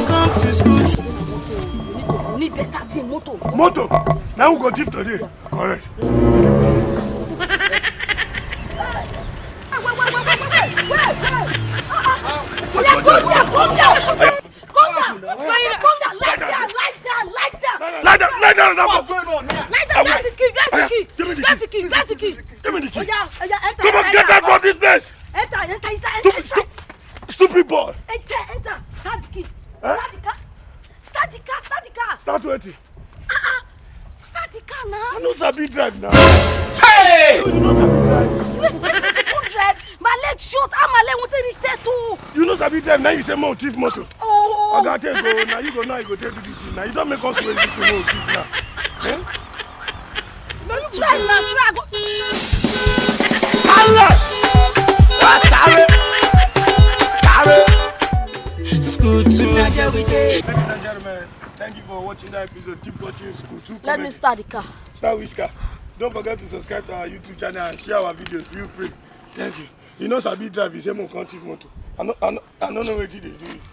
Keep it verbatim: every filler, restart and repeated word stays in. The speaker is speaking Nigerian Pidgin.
Come to school. Need better thing, motor. Motor. Now we go thief today. Correct. Wait, wait, wait, wait, wait, wait, wait, wait. Ah, ah. Oya, come down, come down. Come down. I say come down. Lie down, lie down, lie down. Lie down, lie down, lie down. What's going on here? Lie down. That's the key. That's the key. Give me the That's key. The key. That's the key. Give me the key. Oya, oya, enter. Come on, get out from this place. Enter, enter inside. Stupid, Enter. stu- stupid boy. Enter, enter. Start the key. Huh? Start the car. Start the car. Start the car. Start waiting. Ah, ah. Start the car now. I no sabi drive now. Hey! You no sabi drive. You expect me to come drive? My leg short. How my leg won't reach there too? You no sabi drive now. You say more thief motor. Oh. Oga, take go. Now you go. Now you go take do this thing. Now you don't make us wait this thing. More thief now. Eh? Now you Try now. Try go. Allah! Sorry! Sorry! School two. Ladies and gentlemen, thank you for watching that episode. Keep watching School two. Let me start the car. Start which car? Don't forget to subscribe to our YouTube channel and share our videos. Feel free. Thank you. You know sabi drive, you say more come thief motor. I no, I no, I no know wetin dey do you.